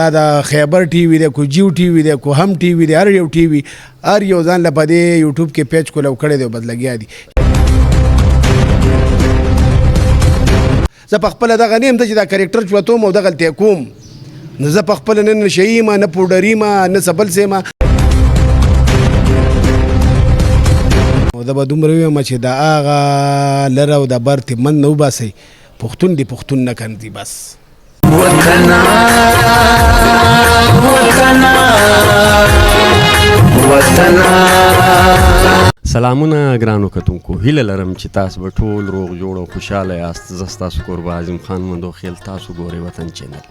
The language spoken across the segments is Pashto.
دا د خیبر ټي وي دی، کو جیو ټي وي دی، کو هم ټي وي دی، هر یو ټي وي هر یو ځان له په دې یوټیوب کې پیج کولاو کړی دی، بس لګیا دي. زه په خپله دغه نه یم چې دا کرکټر چوتوم او دغلته یې کوم، نو زه په خپله نه نشه یي یم، نه پوډري یم، نه څه بل څه یم. زه به دومره ووایم چې د هغه لره او د بر تې من نه وباسئ، پښتون دې پښتون نه کنځي بس. وطنا وطنا وطنا. سلامونه ګرانو کتونکو، هیله لرم چې تاسو به ټول روغ جوړ او خوشاله یاست. زه ستاسو کوربه عظیم خان مندوخیل، تاسو ګورئ وطن چینل.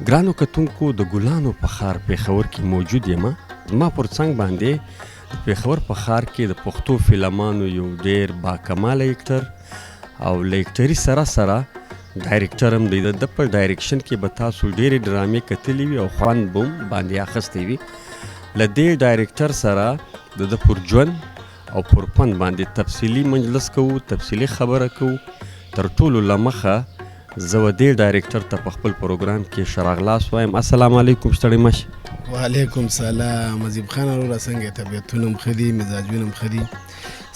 ګرانو کتونکو، د ګلانو په ښار پېښور کې موجود یم. زما پر څنګ باندې د پېښور په ښار کې د پښتو فلمانو یو ډیر باکماله actor او له اکټري سره سره ډایرکټر هم دی. د ده په ډایرکشن کې به تاسو ډېرې ډرامې کتلې وي او خوند به هم باندې اخیستی وي. له دې ډایرکټر سره د ده پر ژوند او پر فن باندې تفصیلي مجلس کوو، تفصیلي خبره کوو. تر ټولو له مخه زه و دې ډایرکټر ته په خپل پروګرام کې ښه راغلاست وایم. السلام علیکم، ستړی مه شې. وعلیکم سلام عظیم خان وروره، څنګه طبیعتونه هم ښه دي، مزاجونه هم ښه دي؟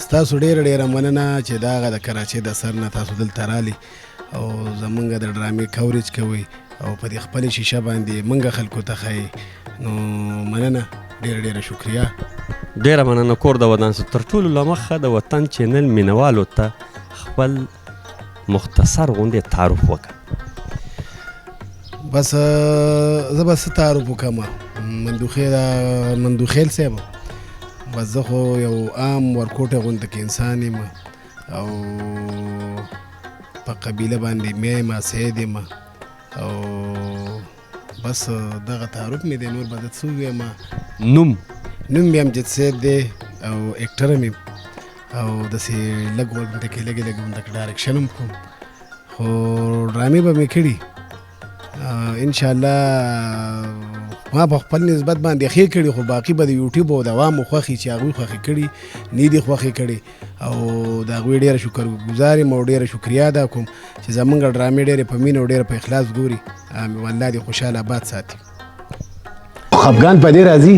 ستاسو ډېره ډېره مننه چې د هغه د کراچۍ د سر نه تاسو دلته رالي او زمونږ د ډرامې کوریج کوئ او په دې خپلې شیشه باندې مونږ خلکو ته ښایئ، نو مننه، ډېره ډېره شکریه. ډېره مننه، کور د ودان سه. تر ټولو له مخه د وطن چینل مینوالو ته خپل مختصر غوندې تعارف وکړه. بس زه به څه تعارف وکړم، مندوخیل صاحب، بس زه خو یو عام ورکوټی غوندې کې انسان یم او په قبیله باندې میا یم، سید یم، او بس دغه تعارف مې دی، نور به زه څه ووایم. نوم؟ نوم مې امجد سید دی او اکټر هم یم او داسې لږ غوندې کې لږې لږې غوندې کې ډایرکشن هم کوم، خو ډرامې به مې کړي انشاءالله. ما په خپل نسبت باندې ښې کړي، خو باقي به د یوټیوب او د عوامو خوښي چې هغوی خوښې کړي نه دي خوښې کړي، او د هغوی ډېره شکرګزار یم او ډېره شکریه ادا کوم چې زمونږ ډرامې ډېرې په مینه او ډېره په اخلاص ګوري. الله دې خوشحاله آباد ساتي. خفګان په دې راځي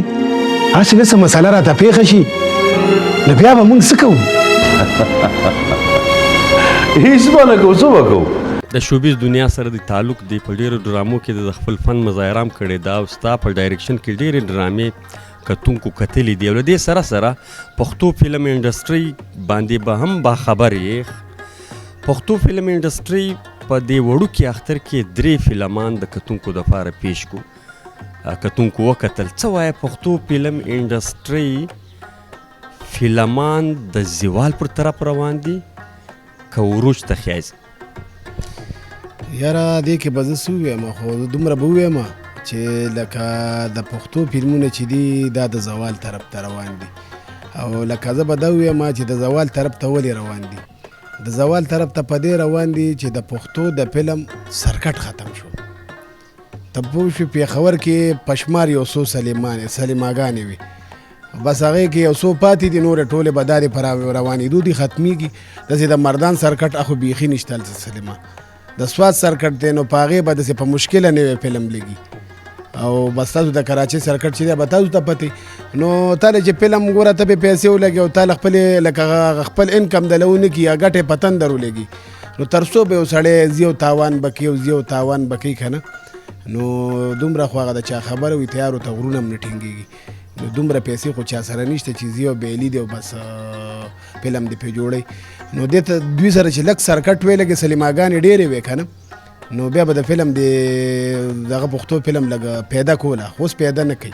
هسې نه څه مسله راته پېښه شي، نو بیا به موږ څه کوو؟ هیڅ به نه کوو، څه به کوو؟ د شوبیز دنیا سره د تعلق دی، په ډېرو ډرامو کې د خپل فن مظاهره هم کړې ده او ستا په ډایرکشن کې ډېرې ډرامې کتونکو کتلې دي، او له دې سره سره پښتو فلم انډسټري باندې به هم باخبر یې. پښتو فلم انډسټري په دې وړوکي اختر کې درې فلمان د کتونکو دپاره پیش کو، کتونکو وکتل. څه وایه، پښتو فلم انډسټري فلمان د زوال پر طرف روان دي که عروج ته ښایي؟ یاره دې کې به زه څه ووایم، خو زه دومره به ووایم چې لکه د پښتو فلمونه چې دي دا د زوال طرف ته روان دي، او لکه زه به دا ووایم چې د زوال طرف ته ولې روان دي؟ د زوال طرف ته په دې روان دي چې د پښتو د فلم سرکټ ختم شو. ته پوه شوې، پېښور کې پشمار یو څو سلیماګانې وي، بس هغې کې یو څو پاتې دي، نورې ټولې به دا دې په روانېدو دي، ختمېږي. داسې د مردان سرکټ اخو بیخي نشته هلته، سلیما د سوات سرکټ دی، نو په هغې به داسې په مشکله نوی فلم لګي، او بس تاسو د کراچۍ سرکټ چې دی به تاسو ته پتې، نو تاله چې فلم ګوره ته پې پیسې ولګي او تاله خپلې لکه خپل انکم دله ونه کړي یا ګټې په تندر ولګي، نو تر څو به یو سړی ځي او تاوان به کوي او ځي او تاوان به کوي که نه؟ نو دومره خو هغه د چا خبره وي، تیارو ته غرونه هم نه ټینګېږي، نو دومره پیسې خو چا سره نشته چې ځي او بیلي دی او بس فلم دې پرې جوړوي. نو دې ته دوی سره چې لږ سرکټ وی لګې سلیماګانې ډېرې وې که نه، نو بیا به د فلم دې دغه پښتو فلم لږ پیدا کوله، خو اوس پیدا نه کوي،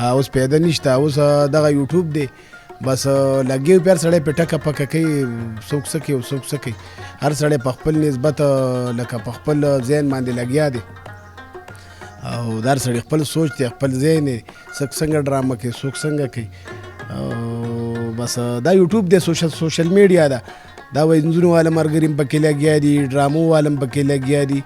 اوس پیدا نشته. اوس دغه یوټیوب دی بس لګي پیر سړی په ټکه پکه کوي، څوک څه کوي او څوک څه کوي، هر سړی په خپل نسبت لکه په خپل ذهن باندې لګیا دی، او د هر سړي خپل سوچ دی، خپل ذهن دی، څوک څنګه ډرامه کوي، څوک څنګه کوي، او بس دا یوټیوب دی، سوشل میډیا ده، دا وایي انځورونو والا ملګري هم پکې لګیا دي، ډرامو والا هم پکې لګیا دي،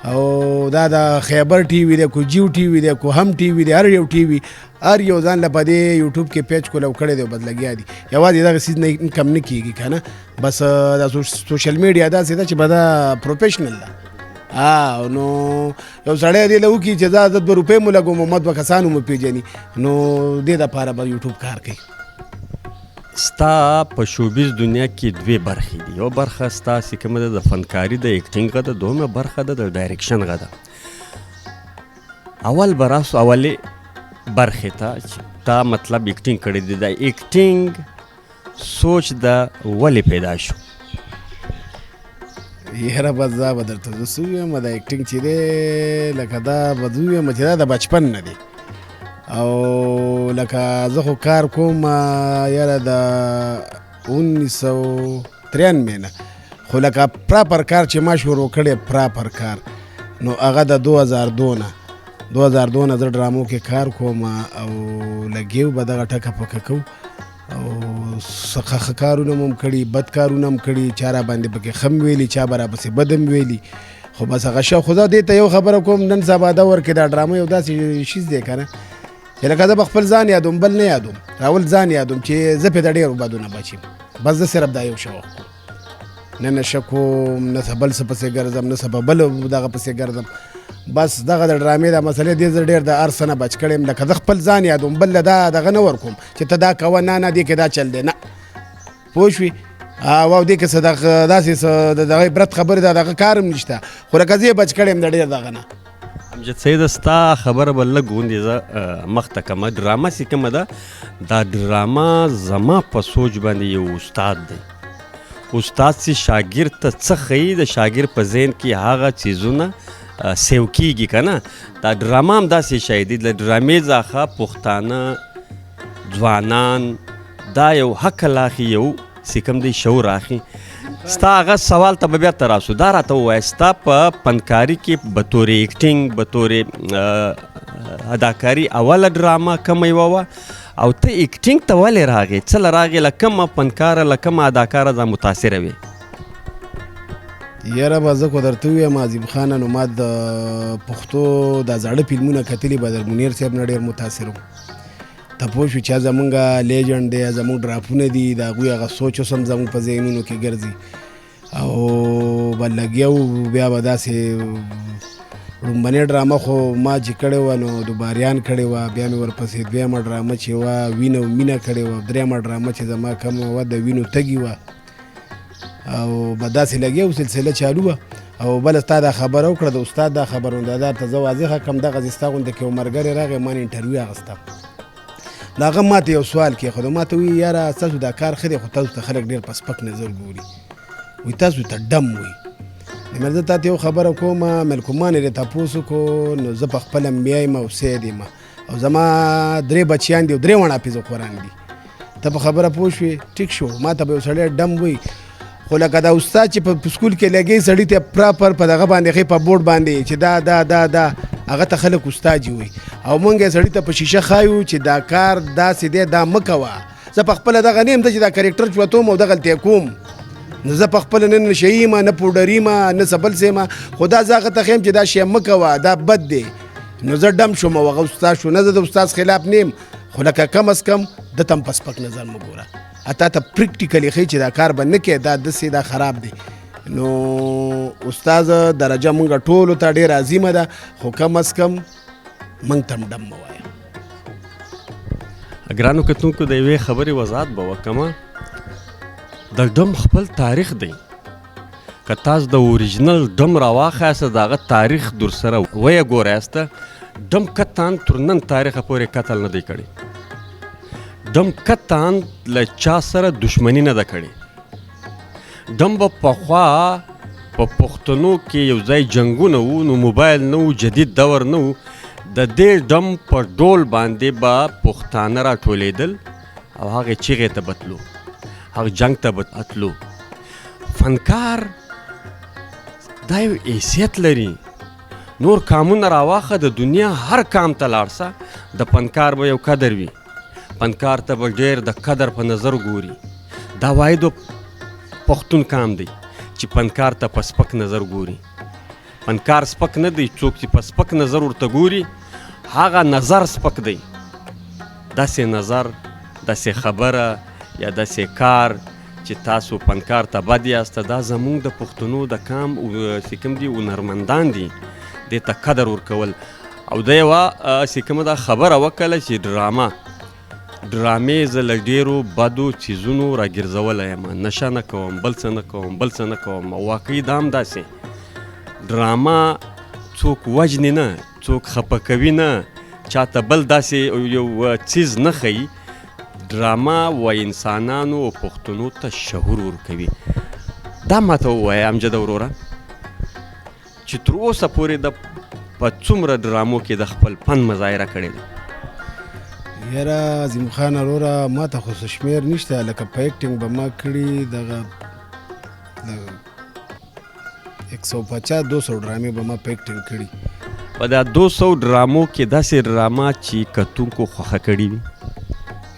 او دا د خیبر ټي وي دی، کو جیو ټي وي دی، کو هم ټي وي دی، هر یو ټي وي هر یو ځان له په دې یوټیوب کې پیج کولاو کړی دی او بس لګیا دي. یوازې دغه څیز نه انکم نه کېږي که نه، بس دا سوشل میډیا داسې ده چې به دا پروفیشنل ده. ها نو یو سړی دې له وکړي چې دا زه 2 روپۍ مو لګوم ما دوه کسانو مو پېژني، نو دې دپاره به یوټیوب کار کوي. ستا په شوبیز دنیا کې دوې برخې دي، یوه برخه ستا چې کومه ده د فنکاري د اکټینګ غه ده، دوهمه برخه ده د ډایرکشن غه ده. اول به راسو اولې برخې ته چې تا مطلب اکټینګ کړی دی، د اکټینګ سوچ د ولې پیدا شو؟ یاره بس دا به درته زه څه ووایم، دا اکټینګ چې دی لکه دا به زه ووایم چې دا د بچپن نه دی، او لکه زه خو کار کوم یاره د 1993 نه، خو لکه پراپر کار چې ما شروع کړی پراپر کار نو هغه د 2002 نه، 2002 نه زه ډرامو کې کار کوم او لګیو به دغه ټکه پکه کوو، او څه ښه کارونه مو هم کړي، بد کارونه هم کړي، چا را باندې پکې ښه هم ویلي، چا به راپسې بد هم ویلي، خو بس هغه ښه. خو زه دې ته یو خبره کوم، نن سبا دور کې دا ډرامه یو داسې شیز دی که نه چې لکه زه به خپل ځان یادوم بل نه یادوم، راول ځان یادوم چې زه پرې د ډېرو بدو نه بچ یم، بس زه صرف دا یو شوق کوم، نه نشه کوم، نه څه بل څه پسې ګرځم، نه څه په بل دغه پسې ګرځم، بس دغه د ډرامې دا مسئلې دې زه ډېر د هر څه نه بچ کړی یم. لکه زه خپل ځان یادوم بل له دا دغه نه ورکوم چې ته دا کوه، نه نه دې کې دا چل دی، نه پوه شوې؟ او دې کې څه دغه داسې څه د دغه عبرت خبرې ده، دغه کار هم نشته، خو لکه زه یې بچ کړی یم د ډېر دغه نه. امجد سید ستا خبره به لږ غوندې زه مخته کړم. ډرامه چې کومه ده دا ډرامه زما په سوچ باندې یو استاد دی، استاد چې شاګرد ته څه ښیي د شاګرد په ذهن کې هغه څیزونه سیو کېږي که نه. دا ډرامه هم داسې شی دی، له ډرامې څخه پښتانه ځوانان دا یو حق لاخي، یو چې کوم دی شعور اخلي. ستا هغه سوال ته به بیرته راسو، دا راته ووایه ستا په فنکاري کې به تورې اکټینګ به تورې اداکاري اوله ډرامه کومه یوه وه، او ته اکټینګ ته ولې راغې، څه له راغې، له کومه فنکاره له کومه اداکاره ځان متاثره وې؟ یاره به زه خو درته ووایم عظیم خانه، نو ما د پښتو دا زاړه فلمونه کتلي، بدر منیر صاحب نه ډېر متاثر وم. ته پوه شو چې زمونږ لیجنډ دی، زمونږ ډراپونه دي، د هغوی هغه سوچ اوس هم زمونږ په ذهنونو کې ګرځي، او به لګیا وو. بیا به داسې لومړنۍ ډرامه خو ما چې کړې وه نو دوباریان کړې وه، بیا مې ورپسې دویمه ډرامه چې وه وینه او مینه کړې وه، درېیمه ډرامه چې زما کومه وه د وینو تږي وه، او به داسې لګیا وو، سلسله چالو وه. او بله ستا دا خبره وکړه، د استاد دا خبره نو دا درته زه واضحه کړم، دغسې ستا غوندې کې یو ملګری راغی ما نه انټرویو اخیسته، نو هغه ما ته یو سوال کېښود، ما ته وایي یاره ستاسو دا کار ښه دی خو تاسو ته خلک ډېر په سپک نظر ګوري، وایي تاسو ته ډم وایي. نو زه تا ته یو خبره کوم، ملکمان یې تپوس وکړو، نو زه په خپله میا یم او سید یم، او زما 3 بچیان دي او 3 واړه حافظ قرآن دي. ته په خبره پوه شوې؟ ټیک شو. ما ته به یو سړی ډم وایي، خو لکه دا استاد چې په سکول کې لګي سړي ته پراپر په دغه باندې ښې په بورډ باندې چې دا دا دا دا هغه ته خلک استاد وایي، او مونږ یې سړي ته په شیشه ښایو چې دا کار داسې دی دا مه کوه. زه په خپله دغه نه یم چې دا کرکټر چوتوم او دغلته یې کوم، نو زه په خپله نه نشه یم، نه پوډري یم، نه څه بل څه یم، خو دا زه هغه ته ښیم چې دا شی مه کوه دا بد دی. نو زه ډم شوم او هغه استاد شو. نه زه د استاد خلاف نه یم، خو لکه کم از کم ده ته هم په سپک نظر مه ګوره، تا ته پریکټیکلی ښیي چې دا کار به نه کوې، دا داسې دا خراب دی. نو استاد درجه مونږ ټولو ته ډېره عظیمه ده، خو کم از کم مونږ ته هم ډم مه وایه. ګرانو کتونکو د یوې خبرې وضاحت به وکړم. د ډم خپل تاریخ دی، که تاسو د اوریجنل ډم راواخیاست د هغه تاریخ در سره ویې ګوریاست، ډم قطعاً تر نن تاریخه پورې قتل نه دی کړی، ډم قطعاً له چا سره دښمني نه ده کړې. ډم به پخوا په پښتنو کې یو ځای جنګونه وو، نو موبایل نه و، جدید دور نه و، د دې ډم په ډول باندې به پښتانه راټولېدل او هغې چیغې ته به تلو، هغه جنګ ته به تلو. فنکار دا یو حیثیت لري، نور کامونه راواخه، د دنیا هر کام ته لاړ سه، د فنکار به یو قدر وي، فنکار ته به ډېر د قدر په نظر ګوري. دا واحد پښتون کام دی چې فنکار ته په سپک نظر ګوري. فنکار سپک نه دی، څوک چې په سپک نظر ورته ګوري هغه نظر سپک دی. داسې نظر، داسې خبره یا داسې کار چې تاسو فنکار ته بد یاست، دا زمونږ د پښتنو د کام چې کوم دي هنرمندان دي، دې ته قدر ورکول. او دا یوه چې کومه دا خبره وکړه چې ډرامې زه له ډېرو بدو څیزونو راګرځولی یم، نشه نه کوم، بل څه نه کوم، بل څه نه کوم. او واقعي دا هم داسې ډرامه څوک وژني نه، څوک خفه کوي نه، چاته بل داسې یو څیز نه ښیي. ډرامه و انسانانو او پښتنو ته شعور ورکوي. دا ماته ووایه امجد وروره چې تر اوسه پورې د په څومره ډرامو کې د خپل فن مظاهره کړې ده؟ یاره عظیم خان وروره، ما ته خو څه شمېر نشته، لکه په اکټینګ به ما کړي دغه 150 200 ډرامې به ما په اکټینګ کړي. په دا 200 ډرامو کې داسې ډرامه چې کتونکو خوښه کړې وي؟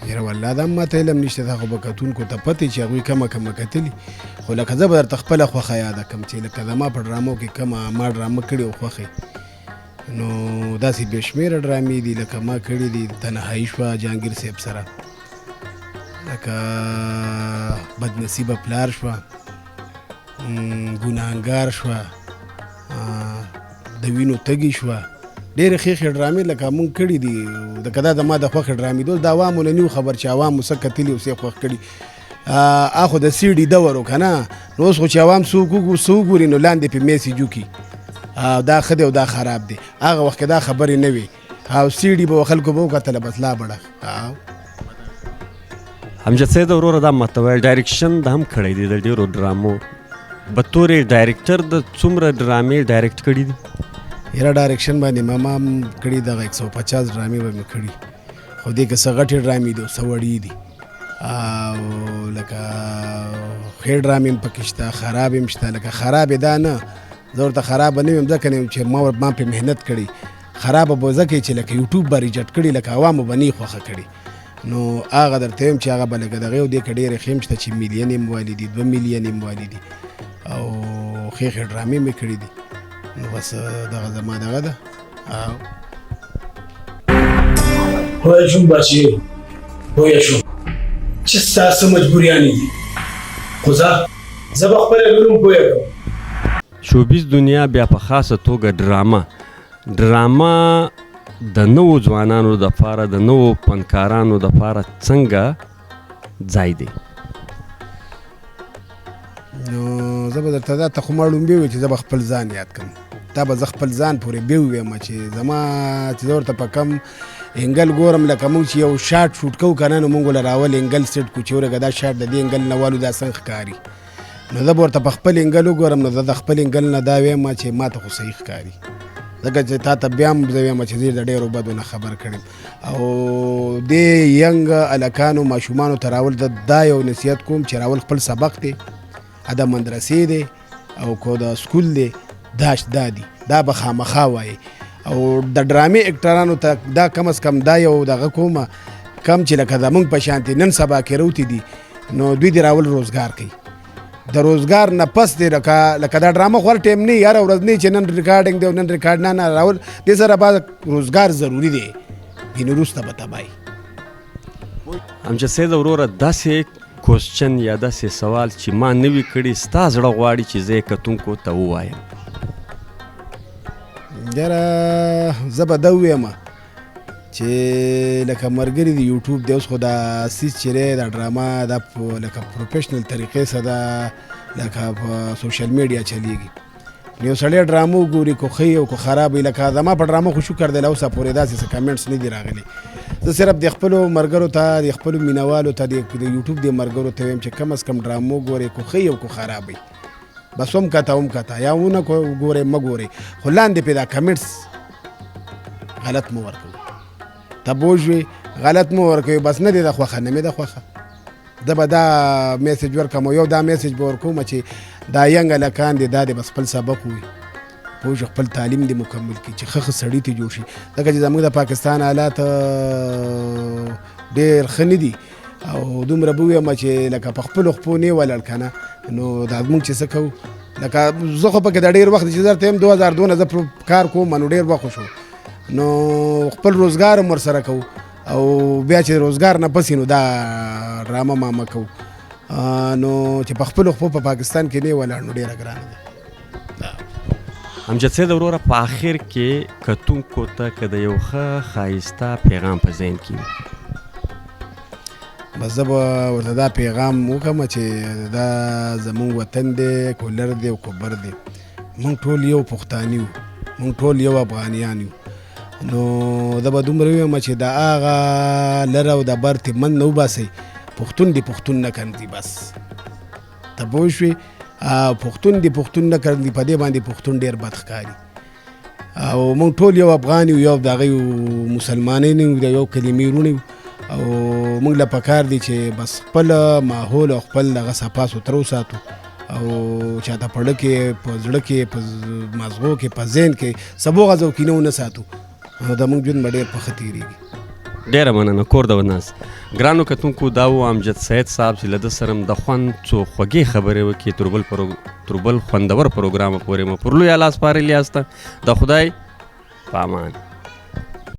یاره والله دا ما ته علم نشته، دا خو به کتونکو ته پتې چې هغوی کمه کمه کتلي، خو لکه زه به درته خپله خوښه یاده کړم چې لکه زما په ډرامو کې کمه ما ډرامه کړې او خوښې، نو داسې بې شمېره ډرامې دي لکه ما کړې دي. تنهایي شوه جهانګیر صاحب سره، لکه بدنصیبه پلار شوه، ګناهګار شوه، د وینو تږي شوه، ډېرې ښې ښې ډرامې لکه مونږ کړې دي. لکه دا زما د خوښې ډرامې دي. اوس د عوامو نه نیو خبر چې عوامو څه کتلي او څه یې خوښ کړي. خو د سی ډي دور و که نه، نو اوس خو چې عوام څوک وګوري نو لاندې پې میسج وکړي دا ښه دی او دا خراب دی. هغه وخت کې دا خبرې نه وې، او سی ډي به خلکو به وکتله بس لا بړه. امجد سید وروره، دا ماته ووایه ډایرکشن د هم کړی دی د ډېرو ډرامو، به تورې ډایرکټر د څومره ډرامې ډایرکټ کړي دي؟ یاره ډایرکشن باندې ما هم کړي دغه 150 ډرامې به مې کړي، خو دې کې څه غټې ډرامې دي او څه وړې دي، او لکه ښې ډرامې هم پکې شته، خرابې هم شته. لکه خرابې دا نه، زه ورته خرابه نه ویم ځکه نه ویم چې ما پرې محنت کړی. خرابه به ځکه چې لکه یوټیوب به ریجیکټ کړي، لکه عوامو به نه خوښه کړي، نو هغه درته ویم چې هغه به لکه دغه. او دې کې ډېرې ښې هم شته چې میلیون یې هم والي دي، 2 میلیون یې هم والي دي، او ښې ښې ډرامې مې کړي دي. نو بس دغه زما دغه ده. پوه شوم بچې، پوه شوم چې ستا څه مجبوریانې دي، خو زه به خپله لور هم پوه کړم. شوبیز دنیا بیا په خاصه توګه ډرامه د نوو ځوانانو دپاره، د نوو فنکارانو دپاره څنګه ځای دی؟ نو زه به درته دا ته خو ما ړومبی وویل چې زه به خپل ځان یاد کړم، دا به زه خپل ځان پورې بیا ووایم چې زما چې زه ورته په کم انګل ګورم، لکه موږ چې یو شاټ شوټ کوو که نه، نو موږ له راول انګل سیټ کړو چې ورګه دا شاټ د دې انګل نه والو دا څنګه ښکاري، نو زه به ورته په خپل انګل وګورم. نو زه د خپل انګل نه دا وایم چې ما ته خو صحیح ښکاري، ځکه چې تا ته بیا هم زه وایم چې زه د ډېرو بدو نه خبر کړم. او دې ینګ هلکانو ماشومانو ته راول دا یو نصیحت کوم چې راول خپل سبق دی، د مدرسې دی او که د سکول دی، دا دا دی، دا به خامخا وایي. او د ډرامې اکټرانو ته دا کم از کم دا یو دغه کومه کم چې لکه زمونږ په شانتې نن سبا کې روتي دي، نو دوی دې راول روزګار کوي. د روزګار نه پس دی لکه دا ډرامه خو هر ټایم نه، هره ورځ نه چې نن ریکارډینګ دی او نن ریکارډ نه، نه راول دې سره به روزګار ضروري دی، ګینې وروسته به تباهي. امجد سید وروره، داسې کوشچن یا داسې سوال چې ما نه وي کړی، ستا زړه غواړي چې زه یې کتونکو ته ووایم؟ یاره زه به دا ووایم چې لکه مرګري د یوټیوب دی، اوس خو دا څیز چې دی دا ډرامه دا لکه پروفیشنل طریقې سره دا لکه په سوشل میډیا چلیږي. نو یو سړی ډرامه وګوري که ښه او که خراب وي، لکه زما په ډرامه خو شکر دی له اوسه پورې داسې څه کمنټس نه دي راغلي. زه صرف د خپلو ملګرو ته، د خپلو مینهوالو ته، د یوټیوب د ملګرو ته وایم چې کم از کم ډرامه وګورئ، که ښه او که خراب وي، بس هم کته هم کته یا ونه ګورئ مه ګورئ، خو لاندې پې دا کمنټس غلط مه ورکوئ، ته پوه شوې، غلط مه ورکوئ، بس نه دی د خوښه، نه مې ده خوښه. زه به دا میسج ورکړم، یو دا میسج به ورکوم چې دا ینګ هلکان دي دا دې بس خپل سبق ووایي، پوه شو، خپل تعلیم دې مکمل کړي چې ښه ښه سړي ترې جوړ شي. ځکه چې زموږ د پاکستان حالات ډېر ښه نه دي، او دومره به ووایم چې لکه په خپلو خپو نه ولاړ که نه، نو دا موږ چې څه کوو، لکه زه خو پکې د ډېر وخت چې زه درته وایم 2002 نه زه کار کوم، نو ډېر وخت وشو، نو خپل روزګار هم ورسره کوو، او بیا چې روزګار نه پسې نو دا ډرامه مامه کوو. نو چې په خپلو خپو په پاکستان کې نه ولاړ نو ډېره ګرانه ده. امجد سید وروره، په آخر کې کتونکو ته که د یو ښه ښایسته پیغام په ذهن کې وي. بس زه به ورته دا پیغام وکړم چې دا زمونږ وطن دی، کولر دی او کوبر دی، مونږ ټول یو پښتاني یو، مونږ ټول یو افغانیان یو. نو زه به دومره ووایم چې د هغه لره او د بر تمن نه وباسئ، پښتون دی پښتون نه کندي، بس ته پوه شوې، پښتون دی پښتون نه کندي، په دې باندې پښتون ډېر بد ښکاري. او مونږ ټول یو افغان یو، یو د هغه یو مسلمانان یو، د یو کلمې وروڼه یو، او مونږ له پکار دی چې بس خپل ماحول او خپل دغه صفا سوتره وساتو، او چاته په زړه کې، په زړه کې، په مازغو کې، په ذهن کې سبو غزو کینه ونه ساتو، نو د مونږ ژوند به ډېر په ښه تېرېږي. ډېره مننه، کور د وناس. ګرانو کتونکو، دا و امجد سید صاحب چې له ده سره د خوند څو خوږې خبرې وکړې. تر بل خوندور پروګرامه پورې مو پر لوی الله سپارلي یاست. د خدای په امان.